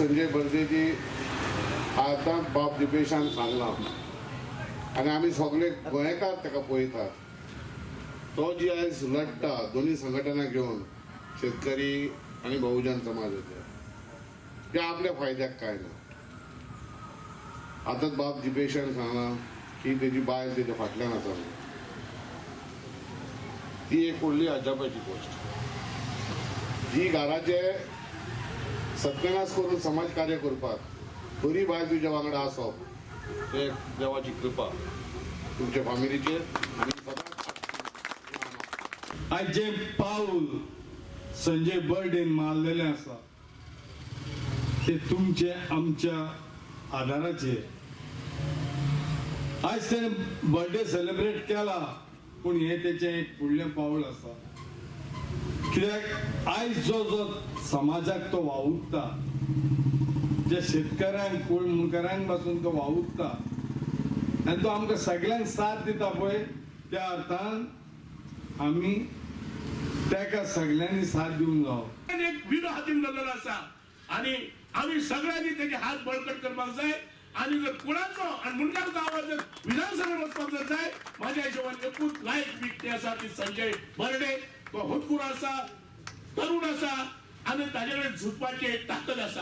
संजय बर्देजी आतां बाब दिपेशान सांगलां आनी आमी सगळे गोंयकार ताका पळयतात. तो जी आयज लडटा दोनी संघटना घेवन, शेतकरी आनी बहुजन समाजाचे, ते आपल्या फायद्याक काय ना. आतांच बाब दिपेशान सांगलां की तेजी बायल तेच्या फाटल्यान आसा म्हणून. ती एक व्हडली अजापाची गोश्ट. जी घराचे सत्यानाश करून समाज कार्य करपाक बरी बायल तुज्या वांगडा आसप ते देवाची कृपा तुमच्या फामिलीचेर आनी सदांच. आयज जें पावल संजय बर्डेन मारलेलें आसा ते तुमचे आमच्या आदाराचेर. आयज तेणें बर्थडे सेलिब्रेट केला, पूण हें तेचें एक फुडलें पावल आसा. कित्याक आयज जो जो समाजाक तो वावुरता, ज्या शेतकारांक कुळमुणकारांक पासून तो वावुरता आनी तो आमकां सगळ्यांक साथ दिता पळय, त्या अर्थान आमी ताका सगळ्यांनी साथ दिवंक जावो. एक विडो हातीन धरलेलो आसा आनी आमी सगळ्यांनी तेजे हात बळकट करपाक जाय. आनी जर कुळांचो आनी मुंडकांचो आवाज जर विधानसभेत वचपाक जर जाय, म्हाज्या हिशोबान एकूच लायक व्यक्ती आसा ती संजय बर्डे. तो होतकूर आसा, तरुण आसा आनी ताजे कडेन झुजपाची एक ताकद आसा.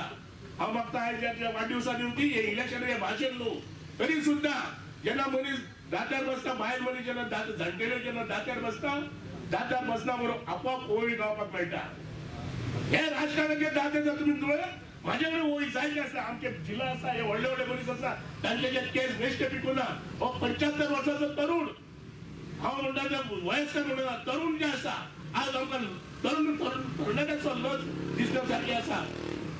हांव मागता आयज वाडदिवसा निमती हे इलेक्शन हे भाशण न्हू, तरी सुद्दां जेन्ना मनीस दात्यार बसता, बायल मनीस जेन्ना जाणटेले जेन्ना दात्यार बसता, दात्यार बसना बरोबर आपोआप ओळी गावपाक मेळटा. हे राजकारणाचे दाते जर तुमी जुळत म्हाजे कडेन ओळी जायते आसा. आमचे जिल्हा आसा, हे व्हडले व्हडले मनीस आसा, तांचे जे केस बेश्टे पिकूना. हो 75 वर्साचो तरुण, हांव म्हणटा ते वयस्कर म्हणना, तरुण जे आसा आज आमकां तरुण तरणाट्याचो लज दिसल्या सारकी आसा.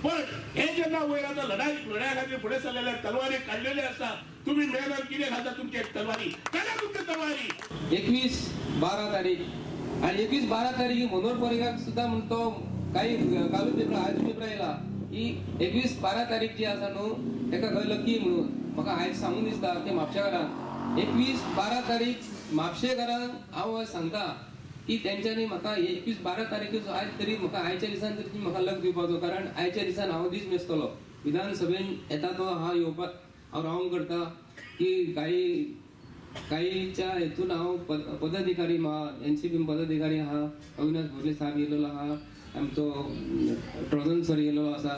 पण हे जेन्ना वयर आतां लढाया खातीर फुडें सरलेले, तलवारी काडलेले आसा, तुमी मेहनत कितें घालता तुमचे तलवारी, काडा तुमचे तलवारी. 21/12 तारीख आणि 21/12 तारीख मनोहर पर्रीकार सुद्दां म्हण तो काही कालूच पेपर आयज पेपर आयला की 21/12 तारीख जी आसा न्हू ताका खंय लकी म्हणून म्हाका आयज सांगून दिसता की म्हापशेकारांक 21/12 तारीख म्हापशेकारांक हांव सांगता की तेंच्यांनी म्हाका 21/12 तारखेचो आयज तरी म्हाका आयच्या दिसान तरी म्हाका लक दिवपाचो, कारण आयच्या दिसान हांव दीस मेजतलो. विधानसभेन येता तो हांव येवपाक हांव रावंक करता की काहीच्या हेतून हांव पदाधिकारी एनसीपी पदाधिकारी आहा, अविनाश भोसले साहेब येयलेलो आहा, आमचो ट्रोजन सर येयलेलो आसा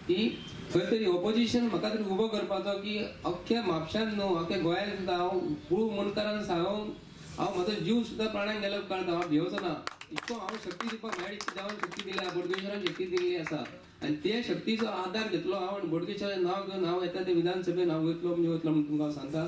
की खंय तरी ओपोजिशन म्हाका तरी उबो करपाचो की अख्ख्या म्हापशान न्हू अख्ख्या गोंयान सुद्दां हांव कुळ मुंडकारान सांगून हांव म्हाजो जीव सुद्दां प्राणाक गेल्यार काडटा, हांव भियोचो ना. इतको हांव शक्ती दिवपाक मेळ्ळी, देवान शक्ती दिल्या, बोडगेश्वरान शक्ती दिल्ली आसा आनी ते शक्तीचो आदार घेतलो हांव आनी बोडगेश्वराचें नांव घेवन हांव येता ते विधानसभेन हांव वयतलो म्हणजे वयतलो म्हणून तुमकां हांव सांगता.